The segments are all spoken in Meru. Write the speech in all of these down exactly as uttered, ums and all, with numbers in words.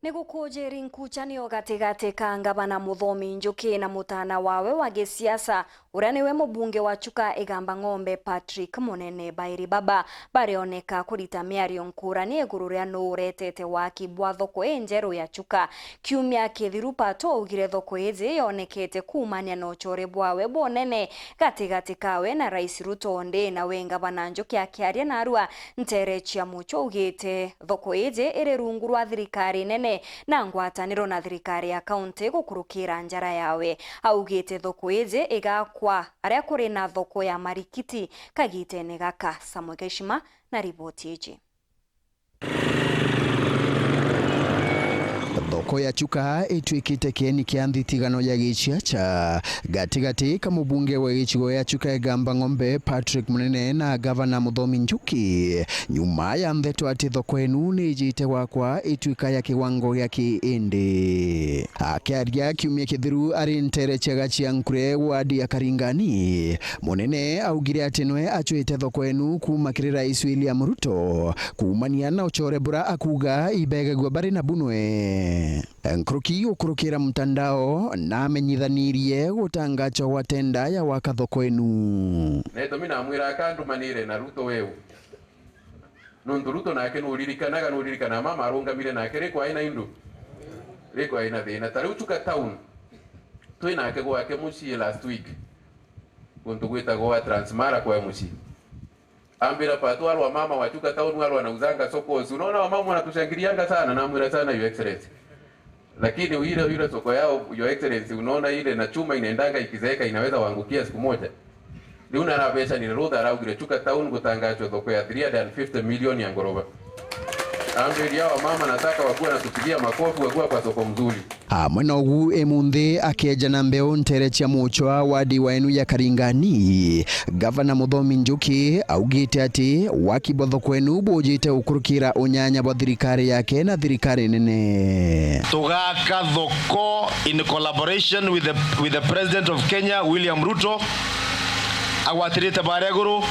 Ni gukujiri nkuchanio gatigati ka ngavana Muthomi Njuki na mutana wawe wa gisiasa, uria niwe mubunge wa Chuka Igamba Ng'ombe Patrick Munene. Bairi baba barioneka kurita miario nkurani iguru ria nuu uretete waki bwa thoko injeru ya Chuka. Kiumia kithiru Pato augire thoko iji yonekete kuumania na uchore bwawe bwonene gatigati kawe na Rais Ruto. Ndi nawe ngavana Njuki akiaria narua ntere cia Mucho augite thoko iji iri rungu rwa thirikari nene na ngwataniro na thirikari ya kaunti gukurukira njara yawe. Augite thoko iji igakwa aria kuri na thoko ya marikiti kagitene gaka. Samuel Geshima na riboti iji. Thoko ya Chuka itwikite kieni kia nthithigano ya giciaca gatigati ka mubunge wa gicigo ya Chuka Igamba Ng'ombe Patrick Munene na gavana Muthomi Njuki, nyuma ya ndeto ati thoko enu ni ijite gwakwa itwika ya kiwango gia kiindi. Akiaria kiumia kithiru ari ntere cia Gaciankure, wadi ya Karingani, Munene augire ati nwe acwite thoko enu kuuma kiri Rais William Ruto, kuumania na uchore bura akuuga ibegagua bari na bunwe. Nkuruki gukurukira mtandao namenyithanirie gutangachwa gwa tenda ya waka thoko enu. Na itumi namwira akandumanire na Ruto weu. Nontu Ruto nake nuririkanaga, nuririkanaga mama arungamire nake ri kwaina indu, ri kwaina thina. Ta riu Chuka town, twi nake gwake mucii last week, guntu gwitagwa Transmara kwa mucii. Ambira, "Patu, wale wamama wa Chuka town wale wanauzanga soko, si unaona wamama wanatushangilianga sana?" Namwira, "Sana, Your Excellency. Lakini ile, ile soko yao, Your Excellency, unaona ile na chuma inaendanga ikizeeka, inaweza waangukia siku moja." Riu narabecanire rutha araugire Chuka town gutangachwe thoko ya three hundred and fifty million ya ngoroba. Ambiri hawa mama, nataka wakuwe natupigia makofi, wakuwa kwa soko mzuri. Amwe na ugu, imunthi akeja na mbeu ntere cia Muchwa, wadi wa enu ya Karingani, Gavana Muthomi Njuki augite ati waki bwa thoko enu bujite gukurukira unyanya bwa thirikari yake na thirikari nene. Tugaka thoko in collaboration with the, with the President of Kenya, William Ruto, agwatirite baria iguru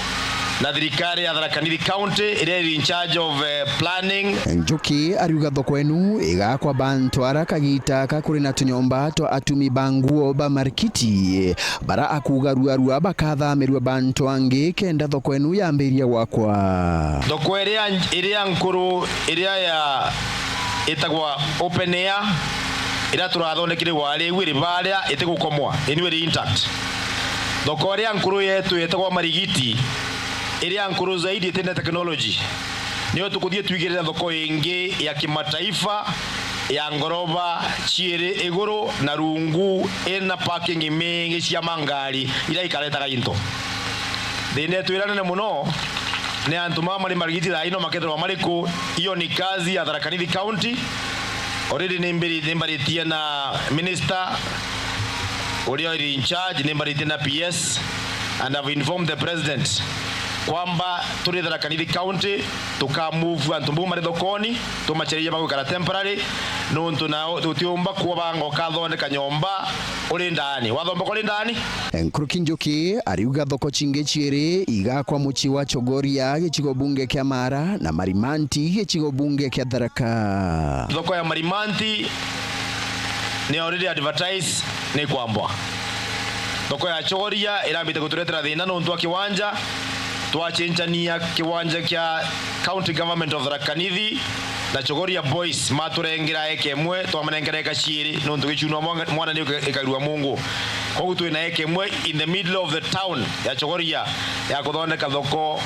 na thirikari ya Tharaka Nithi County iria iri in charge of, eh, planning. Njuki ariuga thoko enu igakwa bantu ara kagita ka kuri na tunyomba twa atumi ba nguo ba marikiti, bara akuuga ruarua bakathamirua bantu angi kenda thoko enu yambiria gwakwa. Thoko iria, iria nkuru iria ya itagwa open air, iria turathondekire wari iu iri baria itigukomwa, inu iri intact. Thoko iria nkuru yetu yetagwa Marigiti, iria nkuru zaidi itina technology, niyo tukuthii twigirira thoko ingi ya kimataifa ya ngoroba ciiri iguru na rungu, ina parking imingi cia mangari iria ikaretaga into. Thina yetu iria nene muno ni antu mama mari Marigiti thaa ino makethirwa mariku. Iyo ni kazi ya Tharaka Nithi County. Already ni mbiri-, ni mbaritie na minister uria iri in charge, ni mbaritie na P S, and I've informed the president kwamba turi Tharaka Nithi County, tukamove antu bau mari thokoni, tumacererie bagwikara temporary, nontu nao tutiumba kuobanga ukathondeka nyomba uri ndaani. Wathomboka uri ndaani? Nkuruki Njuki ariuga thoko cingi ciiri igakwa mucii wa Chogoria gicigo bunge kia Maara na Marimanti gicigo bunge kia Tharaka. Thoko ya Marimanti ni already advertise ni kwambwa. Thoko ya Chogoria irambite guturetera thina nontu wa kiwanja, twacenjania kiwanja kia County Government of Tharaka Nithi na Chogoria Boys maturengera eka imwe, twamanengera eka ciiri nontu gicunwa mwana ni ikarua mungu. Koguo twi na eka imwe in the middle of the town ya Chogoria ya kuthondeka thoko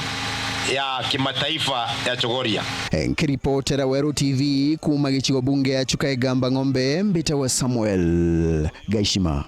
ya kimataifa ya Chogoria. Nkiripotera Weru T V kuuma gicigo bunge ya Chuka Igamba Ng'ombe, mbitawa Samuel Gaishima.